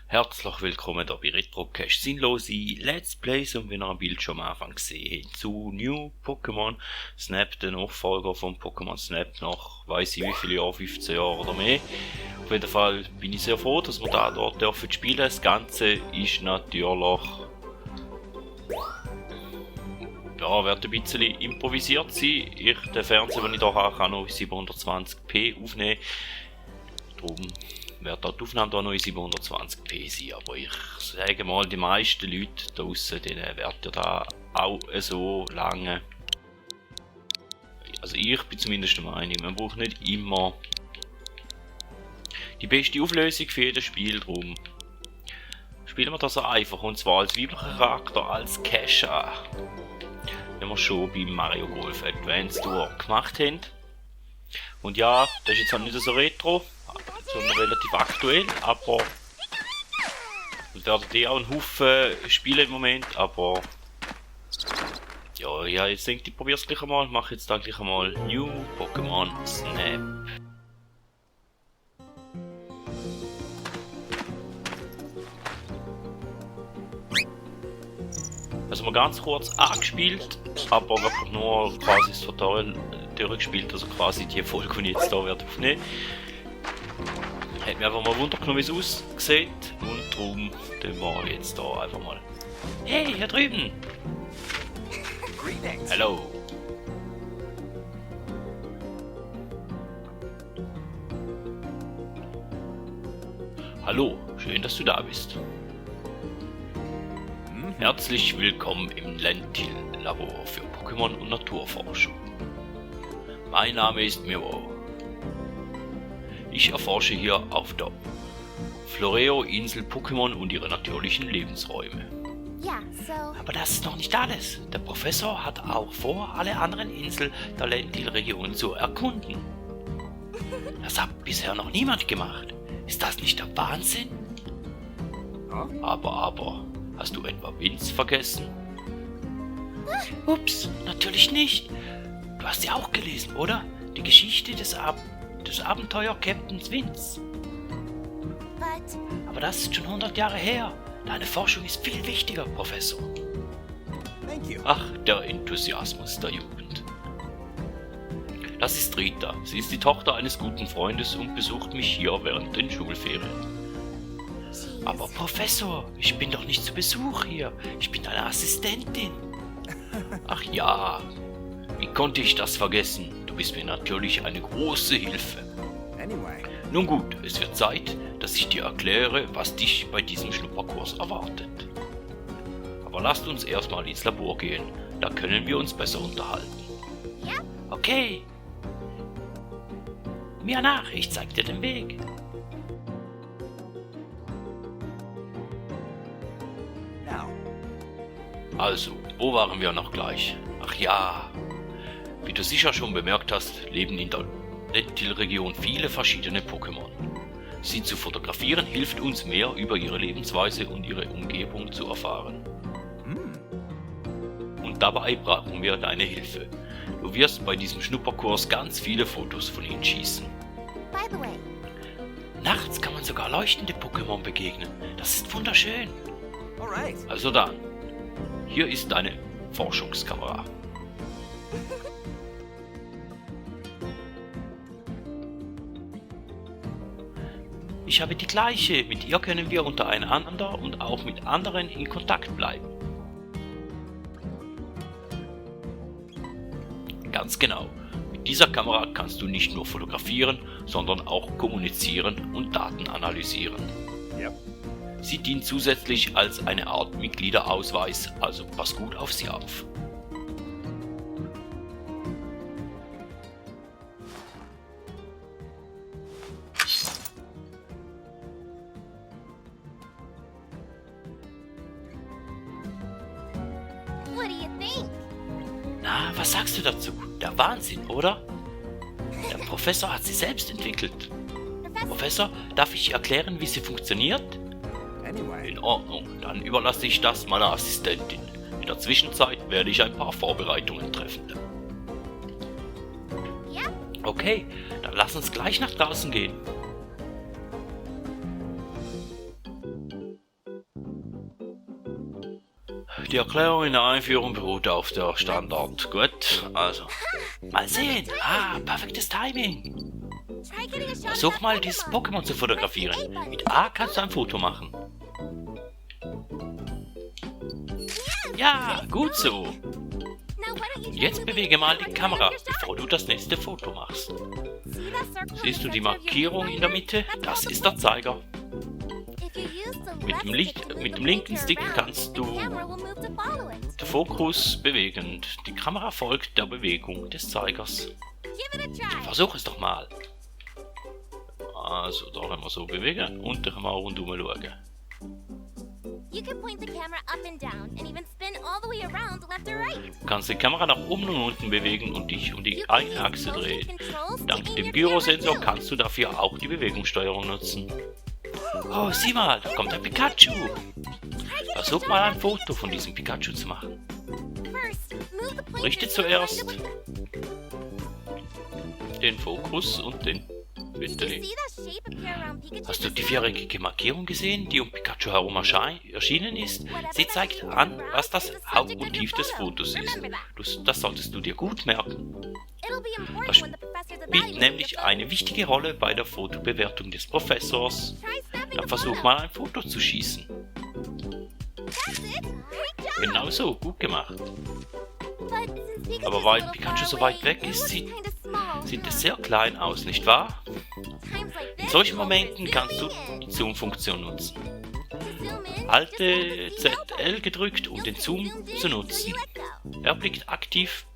Herzlich willkommen hier bei Retrocast Sinnlose Let's Plays und wie ihr am Bildschirm am Anfang gesehen habt, zu New Pokémon Snap, der Nachfolger von Pokémon Snap nach weiss ich wie viele Jahre, 15 Jahre oder mehr. Auf jeden Fall bin ich sehr froh, dass wir da dort dürfen spielen. Das Ganze ist natürlich wird ein bisschen improvisiert sein. Den Fernseher, den ich hier habe, kann noch 720p aufnehmen. Darum wird die Aufnahme hier noch in 720p sein. Aber ich sage mal, die meisten Leute draussen, denen wird ja da auch so lange. Also ich bin zumindest der Meinung, man braucht nicht immer die beste Auflösung für jedes Spiel. Darum spielen wir das einfach, und zwar als weiblicher Charakter, als Kesha. Wenn wir schon beim Mario Golf Advance Tour gemacht haben. Und ja, das ist jetzt auch nicht so retro, sondern relativ aktuell, aber wir werden die auch einen Haufen spielen im Moment, aber ja, jetzt denke ich probiere es gleich einmal, mache jetzt dann gleich einmal New Pokémon Snap. Also mal ganz kurz angespielt, aber wirklich nur quasi das Tutorial durchgespielt, also quasi die Folge, die ich jetzt hier werde aufnehmen. Hat mir einfach mal Wunder genommen, wie es aussieht, und darum tun wir jetzt hier einfach mal. Hey, hier drüben! Hallo! Hallo, schön, dass du da bist. Herzlich willkommen im Lentil-Labor für Pokémon und Naturforschung. Mein Name ist Miro. Ich erforsche hier auf der Floreo-Insel Pokémon und ihre natürlichen Lebensräume. Aber das ist noch nicht alles. Der Professor hat auch vor, alle anderen Inseln der Lentil-Region zu erkunden. Das hat bisher noch niemand gemacht. Ist das nicht der Wahnsinn? Aber... Hast du etwa Vince vergessen? Ups, natürlich nicht. Du hast sie auch gelesen, oder? Die Geschichte des Abenteuer-Captains Vince. Aber das ist schon 100 Jahre her. Deine Forschung ist viel wichtiger, Professor. Ach, der Enthusiasmus der Jugend. Das ist Rita. Sie ist die Tochter eines guten Freundes und besucht mich hier während den Schulferien. Aber Professor, ich bin doch nicht zu Besuch hier. Ich bin deine Assistentin. Ach ja, wie konnte ich das vergessen? Du bist mir natürlich eine große Hilfe. Nun gut, es wird Zeit, dass ich dir erkläre, was dich bei diesem Schnupperkurs erwartet. Aber lasst uns erstmal ins Labor gehen, da können wir uns besser unterhalten. Okay. Mir nach, ich zeig dir den Weg. Also, wo waren wir noch gleich? Ach ja, wie du sicher schon bemerkt hast, leben in der Lentil-Region viele verschiedene Pokémon. Sie zu fotografieren hilft uns mehr über ihre Lebensweise und ihre Umgebung zu erfahren. Und dabei brauchen wir deine Hilfe. Du wirst bei diesem Schnupperkurs ganz viele Fotos von ihnen schießen. Nachts kann man sogar leuchtende Pokémon begegnen. Das ist wunderschön. Also dann. Hier ist deine Forschungskamera. Ich habe die gleiche. Mit ihr können wir untereinander und auch mit anderen in Kontakt bleiben. Ganz genau. Mit dieser Kamera kannst du nicht nur fotografieren, sondern auch kommunizieren und Daten analysieren. Sie dient zusätzlich als eine Art Mitgliederausweis, also pass gut auf sie auf. Na, was sagst du dazu? Der Wahnsinn, oder? Der Professor hat sie selbst entwickelt. Professor, darf ich erklären, wie sie funktioniert? In Ordnung, dann überlasse ich das meiner Assistentin. In der Zwischenzeit werde ich ein paar Vorbereitungen treffen. Okay, dann lass uns gleich nach draußen gehen. die Erklärung in der Einführung beruht auf der Standard. Gut, also. Mal sehen. Perfektes Timing. Versuch mal, dieses Pokémon zu fotografieren. Mit A kannst du ein Foto machen. Ja, gut so. Jetzt bewege mal die Kamera, bevor du das nächste Foto machst. Siehst du die Markierung in der Mitte? Das ist der Zeiger. Mit dem linken Stick kannst du den Fokus bewegen. Die Kamera folgt der Bewegung des Zeigers. Versuch es doch mal. Also, da können wir so bewegen und dann können wir auch rundum schauen. Du kannst die Kamera nach oben und unten bewegen und dich um die eigene Achse drehen. Dank dem Gyrosensor kannst du dafür auch die Bewegungssteuerung nutzen. Oh, sieh mal, da kommt ein Pikachu. Versuch mal ein Foto von diesem Pikachu zu machen. Richte zuerst den Fokus und den Winterling. Hast du die viereckige Markierung gesehen, die um Pikachu herum erschienen ist? Sie zeigt an, was das Hauptmotiv des Fotos ist. Das solltest du dir gut merken. Das spielt nämlich eine wichtige Rolle bei der Fotobewertung des Professors. Dann versuch mal ein Foto zu schießen. Genau so, gut gemacht. Aber weil Pikachu so weit weg ist, sieht es sehr klein aus, nicht wahr? In solchen Momenten kannst du die Zoom-Funktion nutzen. Halte ZL gedrückt, um den Zoom zu nutzen. Er bleibt aktiv,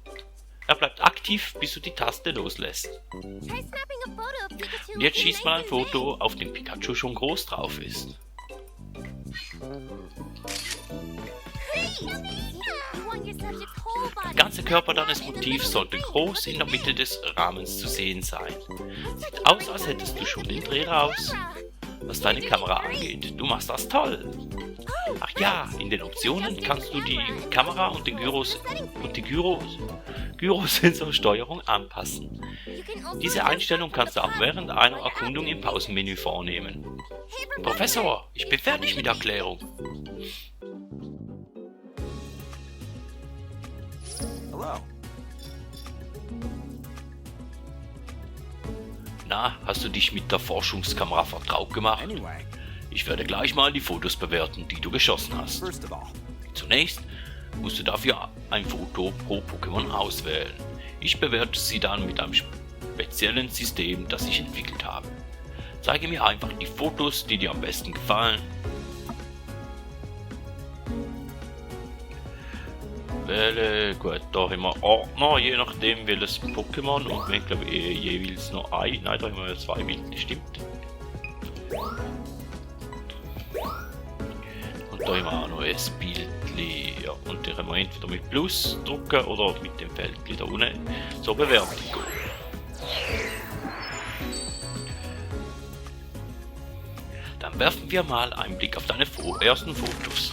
bis du die Taste loslässt. Und jetzt schießt mal ein Foto, auf dem Pikachu schon groß drauf ist. Der ganze Körper deines Motivs sollte groß in der Mitte des Rahmens zu sehen sein. Sieht aus, als hättest du schon den Dreh raus, was deine Kamera angeht. Du machst das toll. Ach ja, in den Optionen kannst du die Kamera und die Gyrosensorsteuerung anpassen. Diese Einstellung kannst du auch während einer Erkundung im Pausenmenü vornehmen. Professor, ich bin fertig mit der Erklärung. Na, hast du dich mit der Forschungskamera vertraut gemacht? Ich werde gleich mal die Fotos bewerten, die du geschossen hast. Zunächst musst du dafür ein Foto pro Pokémon auswählen. Ich bewerte sie dann mit einem speziellen System, das ich entwickelt habe. Zeige mir einfach die Fotos, die dir am besten gefallen. Wähle, gut, da haben wir Ordner, je nachdem welches Pokémon, und wir haben glaube ich jeweils noch ein, nein, da haben wir 2 Bilder, stimmt. Und da haben wir auch noch ein Bild, ja, und da können wir entweder mit Plus drucken oder mit dem Feld da unten zur Bewertung gehen. Dann werfen wir mal einen Blick auf deine ersten Fotos.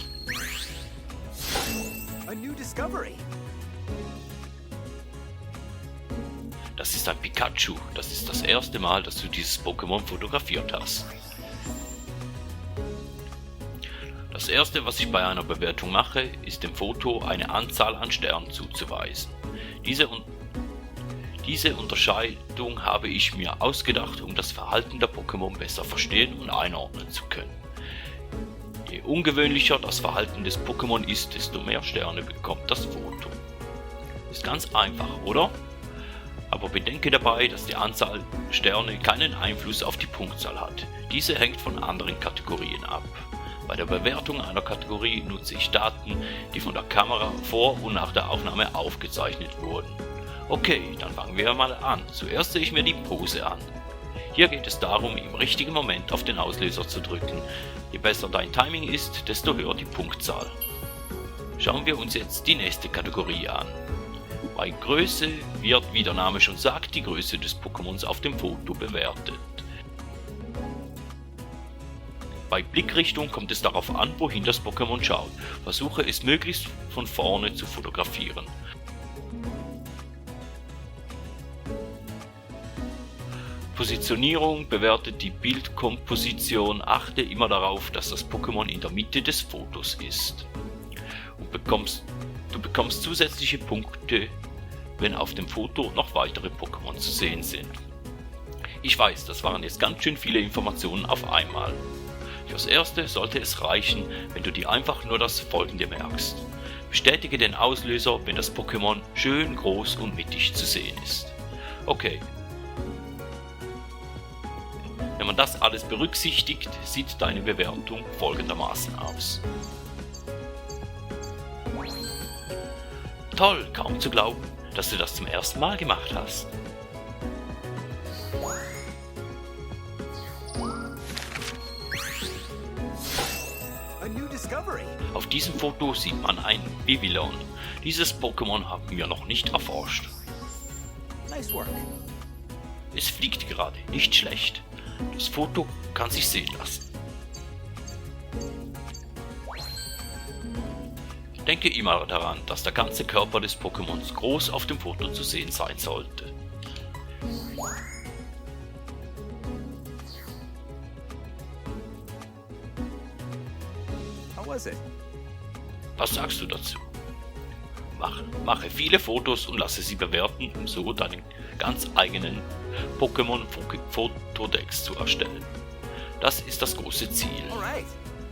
Das ist ein Pikachu. Das ist das erste Mal, dass du dieses Pokémon fotografiert hast. Das erste, was ich bei einer Bewertung mache, ist dem Foto eine Anzahl an Sternen zuzuweisen. Diese Unterscheidung habe ich mir ausgedacht, um das Verhalten der Pokémon besser verstehen und einordnen zu können. Je ungewöhnlicher das Verhalten des Pokémon ist, desto mehr Sterne bekommt das Foto. Ist ganz einfach, oder? Aber bedenke dabei, dass die Anzahl Sterne keinen Einfluss auf die Punktzahl hat. Diese hängt von anderen Kategorien ab. Bei der Bewertung einer Kategorie nutze ich Daten, die von der Kamera vor und nach der Aufnahme aufgezeichnet wurden. Okay, dann fangen wir mal an. Zuerst sehe ich mir die Pose an. Hier geht es darum, im richtigen Moment auf den Auslöser zu drücken. Je besser dein Timing ist, desto höher die Punktzahl. Schauen wir uns jetzt die nächste Kategorie an. Bei Größe wird, wie der Name schon sagt, die Größe des Pokémons auf dem Foto bewertet. Bei Blickrichtung kommt es darauf an, wohin das Pokémon schaut. Versuche es möglichst von vorne zu fotografieren. Positionierung bewertet die Bildkomposition. Achte immer darauf, dass das Pokémon in der Mitte des Fotos ist. Um Du bekommst zusätzliche Punkte, wenn auf dem Foto noch weitere Pokémon zu sehen sind. Ich weiß, das waren jetzt ganz schön viele Informationen auf einmal. Fürs Erste sollte es reichen, wenn du dir einfach nur das Folgende merkst. Bestätige den Auslöser, wenn das Pokémon schön groß und mittig zu sehen ist. Okay. Wenn man das alles berücksichtigt, sieht deine Bewertung folgendermaßen aus. Toll, kaum zu glauben, dass du das zum ersten Mal gemacht hast. Auf diesem Foto sieht man ein Vivillon. Dieses Pokémon haben wir noch nicht erforscht. Es fliegt gerade, nicht schlecht. Das Foto kann sich sehen lassen. Denke immer daran, dass der ganze Körper des Pokémons groß auf dem Foto zu sehen sein sollte. Was sagst du dazu? Mache viele Fotos und lasse sie bewerten, um so deinen ganz eigenen Pokémon-Fotodex zu erstellen. Das ist das große Ziel.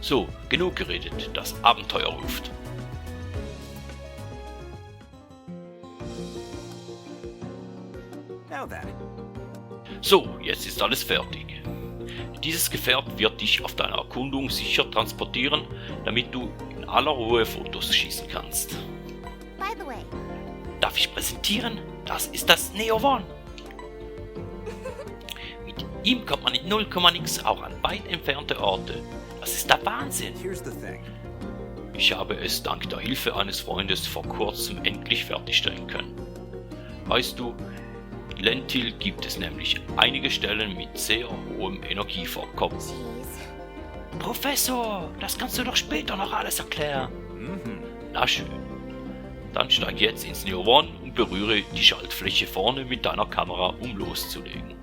So, genug geredet, das Abenteuer ruft. So, jetzt ist alles fertig. Dieses Gefährt wird dich auf deiner Erkundung sicher transportieren, damit du in aller Ruhe Fotos schießen kannst. Darf ich präsentieren? Das ist das Neo One. Mit ihm kommt man in 0, nix auch an weit entfernte Orte. Das ist der Wahnsinn. Ich habe es dank der Hilfe eines Freundes vor kurzem endlich fertigstellen können. Weißt du, in Lentil gibt es nämlich einige Stellen mit sehr hohem Energievorkommen. Professor, das kannst du doch später noch alles erklären. Na schön. Dann steig jetzt ins Neo One und berühre die Schaltfläche vorne mit deiner Kamera, um loszulegen.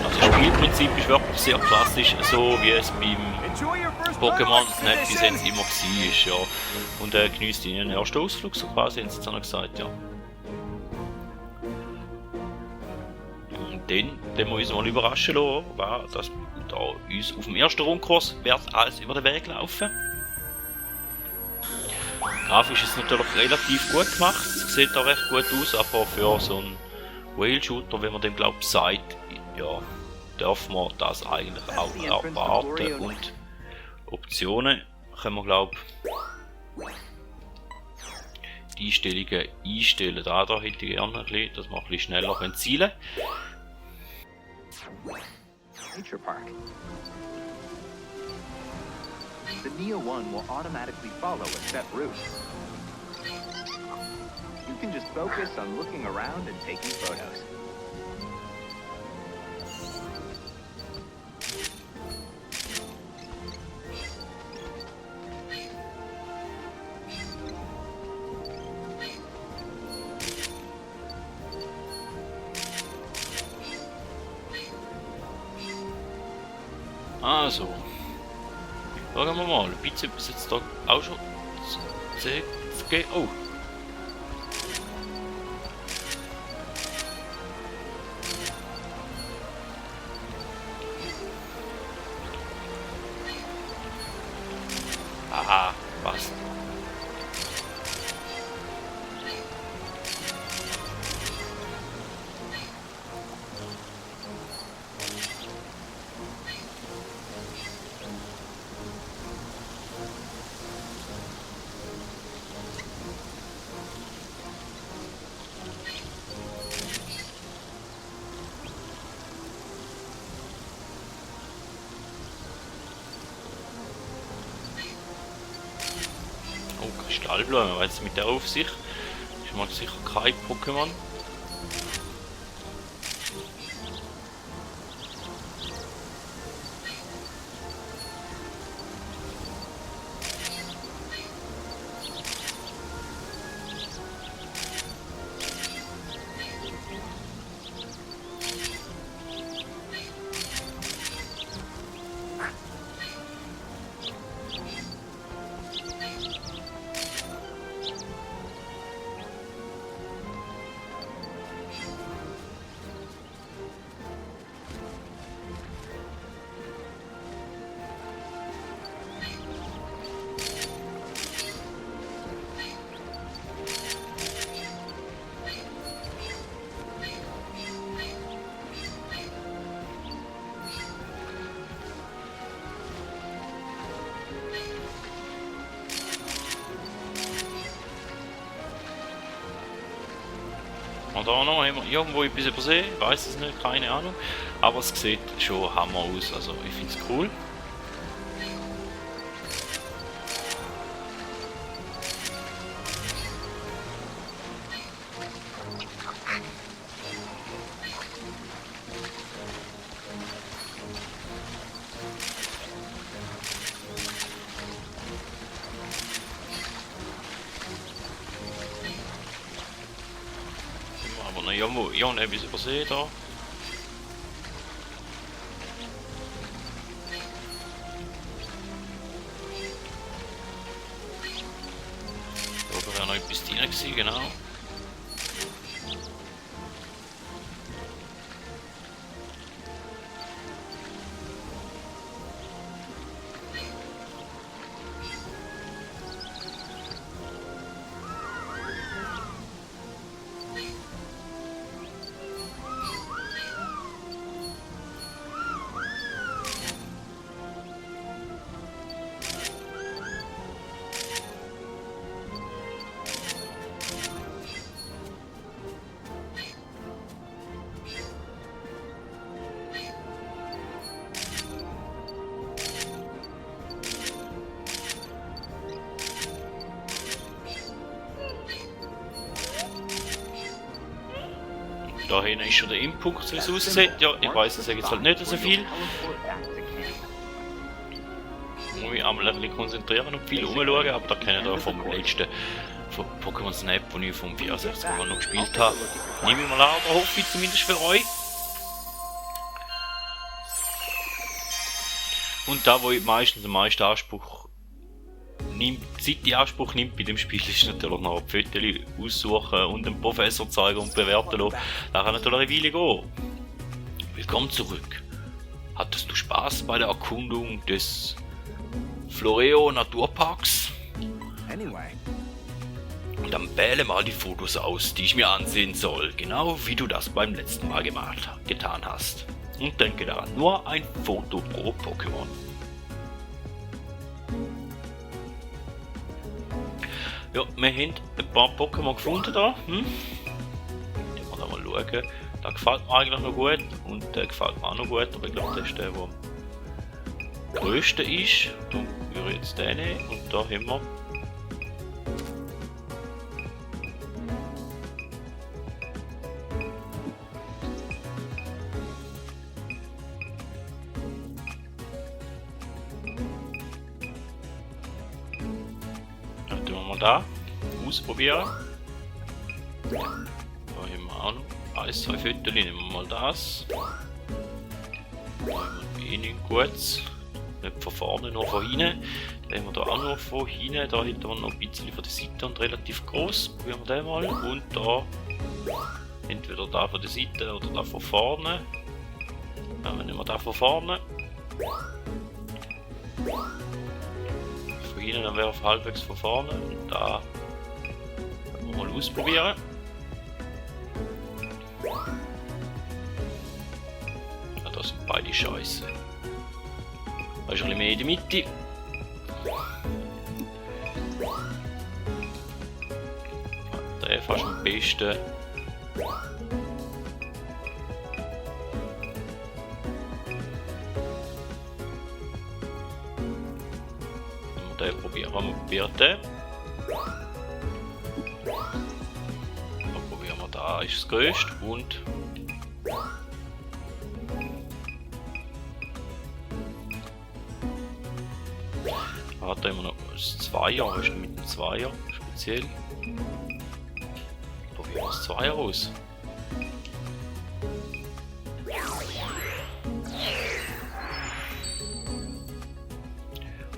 Das Spielprinzip ist wirklich sehr klassisch, so wie es beim Pokémon Snap bis jetzt immer war, ja. Und er genießt ihren ersten Ausflug, so quasi, haben sie jetzt gesagt, ja. Und den wir uns mal überraschen lassen, war, dass da uns auf dem ersten Rundkurs wird alles über den Weg laufen. Grafisch ist es natürlich relativ gut gemacht, es sieht auch recht gut aus, aber für so einen Whale-Shooter, wenn man dem glaubt, sagt, ja, darf man das eigentlich auch erwarten. Und Optionen können wir, glaube die Einstellungen einstellen. Da hätte ich gerne ein bisschen, dass wir ein bisschen schneller zielen können. Nature Park. The Neo One will automatically follow a set route. You can just focus on looking around and taking photos. Also, schauen wir mal, ein bisschen bis jetzt da auch schon CFG. Oh! Aha, passt. Oh, Kristallblume, weil es mit der Aufsicht ist mal sicher kein Pokémon. Und da noch haben wir irgendwo etwas übersehen, ich weiß es nicht, keine Ahnung. Aber es sieht schon Hammer aus, also ich finde es cool. Aber noch irgendwo etwas übersehen da. Da wäre noch etwas drin gewesen, genau. Da hinten ist schon der Input, wie es aussieht. Ja, ich weiß, es ist jetzt halt nicht so viel. Ich muss mich einmal ein bisschen konzentrieren und viel umschauen, aber da kenne ich da vom letzten von Pokémon Snap, den ich vom 64 noch gespielt habe. Nehme ich mal an, oder hoffe ich zumindest für euch. Und da, wo ich meistens den meisten Anspruch nimmt, Zeit in Anspruch nimmt bei dem Spiel, ist natürlich noch ein Fotos aussuchen und dem Professor zeigen und bewerten lassen. Da kann natürlich eine Weile gehen. Willkommen zurück. Hattest du Spaß bei der Erkundung des Floreo Naturparks? Und dann wähle mal die Fotos aus, die ich mir ansehen soll, genau wie du das beim letzten Mal getan hast. Und denke daran, nur ein Foto pro Pokémon. Ja, wir haben ein paar Pokémon gefunden da. Die wir da mal schauen. Der gefällt mir eigentlich noch gut und der gefällt mir auch noch gut, aber ich glaube, das ist der, der am grösste ist. Darum würde ich jetzt den nehmen und da haben wir da ausprobieren. Da haben wir auch noch 1, 2 Fotos, nehmen wir mal das. Da haben wir wenig gutes, nicht von vorne, nur von hinten. Da haben wir da auch noch von hinten, da hätten wir noch ein bisschen von der Seite und relativ groß. Probieren wir den mal. Und da entweder da von der Seite oder da von vorne. Dann nehmen wir da von vorne. Dann wäre auf halbwegs von vorne und da können wir mal ausprobieren. Ja, das sind beide Scheiße. Da ist ein bisschen mehr in der Mitte. Der ist fast am besten. Den probieren wir den. Dann probieren wir da, ist das größte und da haben wir noch das Zweier, was ist denn mit dem Zweier speziell? Probieren wir das Zweier aus.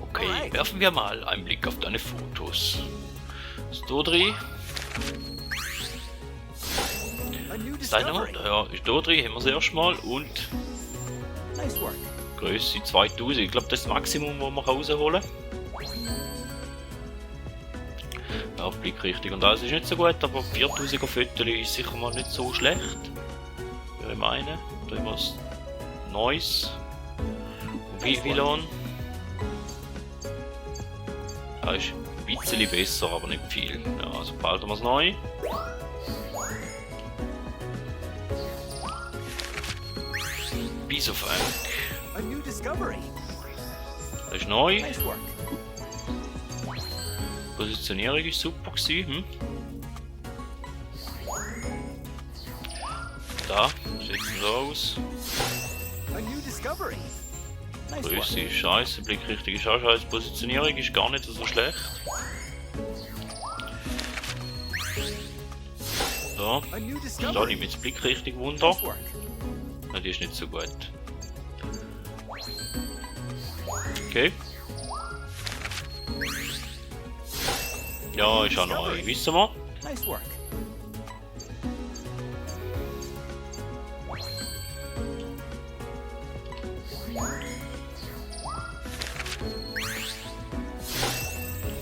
Okay, werfen wir mal einen Blick auf deine Fotos. Dodri. Ja, Dodri haben wir das erste Mal und Größe 2000. Ich glaube, das ist das Maximum, das man rausholen kann. Auf Blick richtig. Und alles ist nicht so gut, aber 4000er Fotos ist sicher mal nicht so schlecht. Ich meine, da haben wir das Neues. Vivillon. Das ist ein bisschen besser, aber nicht viel. Ja, also behalten wir es neu. Bisofang. A new discovery. Das ist neu. Nice work. Positionierung ist super gewesen. Da, sieht so aus. A new discovery. Nice work. Größe ist scheiße, Blickrichtung ist auch scheiße, Positionierung ist gar nicht so schlecht. So, A new da discovery. nehme ich jetzt Blickrichtung Wunder. Nice work. Ja, die ist nicht so gut. Okay. Ja, ist auch neu, wissen wir. Nice work.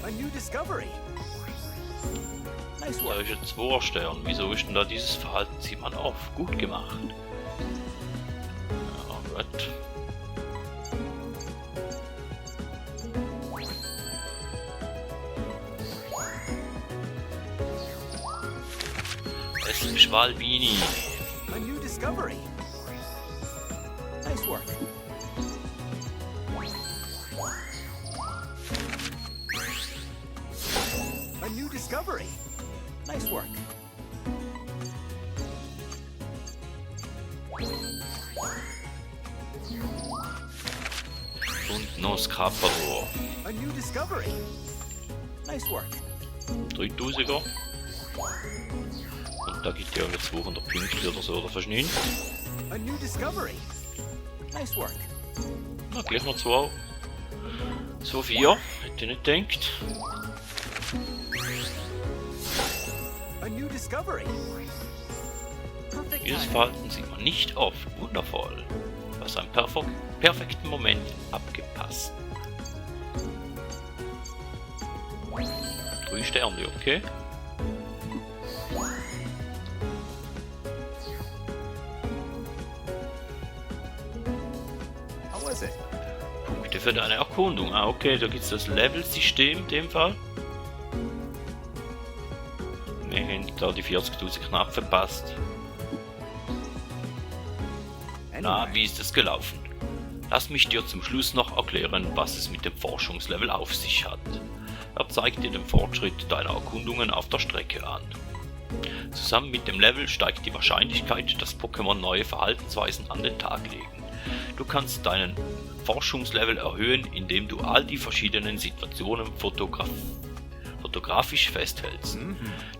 A new discovery. Nice Da work. ist ein 2er Stern. Wieso ist denn da dieses Verhalten? Sieht man auf. Gut gemacht. Ja, gut. Es ist Schwalbini. A new discovery. Nice work. A new discovery. Nice work. Und noch das Kappador. A new discovery. Nice work. 3000er. Und da gibt es ja 200 Punkte oder so, oder fast nicht. A new discovery. Nice work. Na, gleich noch 2. 2,4. Hätte ich nicht gedacht. A new discovery. Perfect Dieses timing. Verhalten sieht man nicht oft. Wundervoll. Aus einem perfekten Moment abgepasst. 3 Sterne, okay. How was it? Punkte für deine Erkundung. Ah, okay, da gibt es das Level-System in dem Fall. Wir haben da die 40.000 knapp verpasst. Na, wie ist es gelaufen? Lass mich dir zum Schluss noch erklären, was es mit dem Forschungslevel auf sich hat. Er zeigt dir den Fortschritt deiner Erkundungen auf der Strecke an. Zusammen mit dem Level steigt die Wahrscheinlichkeit, dass Pokémon neue Verhaltensweisen an den Tag legen. Du kannst deinen Forschungslevel erhöhen, indem du all die verschiedenen Situationen fotografisch festhältst.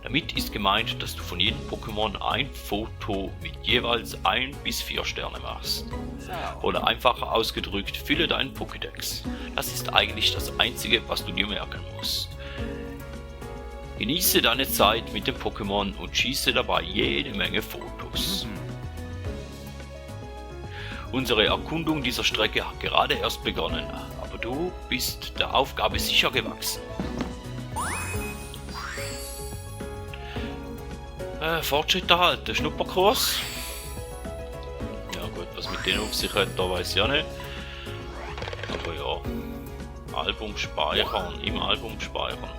Damit ist gemeint, dass du von jedem Pokémon ein Foto mit jeweils 1 bis 4 Sterne machst. So, Oder einfacher ausgedrückt, fülle deinen Pokédex. Das ist eigentlich das Einzige, was du dir merken musst. Genieße deine Zeit mit dem Pokémon und schieße dabei jede Menge Fotos. Unsere Erkundung dieser Strecke hat gerade erst begonnen, aber du bist der Aufgabe sicher gewachsen. Fortschritt erhalten, Schnupperkurs. Ja gut, was mit denen auf sich hat, da weiß ich ja nicht. Aber ja, Album speichern, im Album speichern.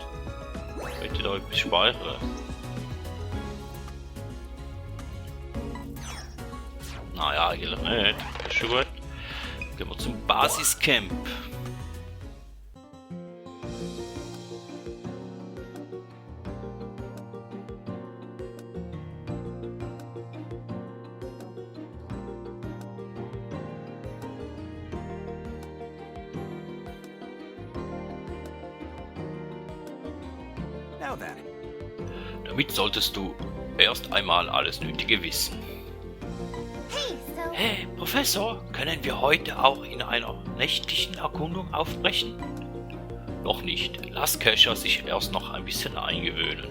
Könnt ihr da etwas speichern? Naja, eigentlich nicht. Das ist schon gut. Gehen wir zum Basiscamp. now then. Damit solltest du erst einmal alles Nötige wissen. Hey, Professor, können wir heute auch in einer nächtlichen Erkundung aufbrechen? Noch nicht. Lass Kesha sich erst noch ein bisschen eingewöhnen.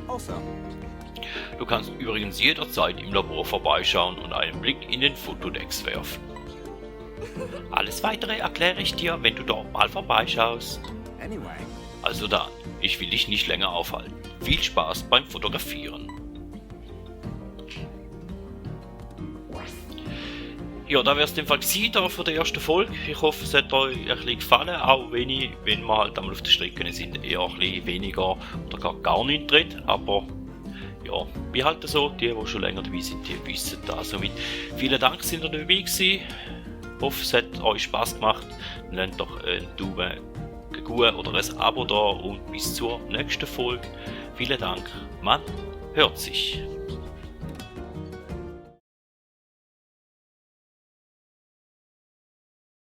Also, Du kannst übrigens jederzeit im Labor vorbeischauen und einen Blick in den Fotodex werfen. Alles weitere erkläre ich dir, wenn du dort mal vorbeischaust. anyway. Also dann, ich will dich nicht länger aufhalten. Viel Spaß beim Fotografieren. Ja, da wäre es in dem Fall gewesen, da für die erste Folge. Ich hoffe, es hat euch ein bisschen gefallen, auch wenn wir halt einmal auf der Strecke sind, eher ein bisschen weniger oder gar nicht drin. Aber ja, wie halt so, die schon länger dabei sind, die wissen das. Somit vielen Dank, sind ihr dabei gewesen. Ich hoffe, es hat euch Spaß gemacht. Lasst doch einen Daumen oder ein Abo da und bis zur nächsten Folge. Vielen Dank, man hört sich.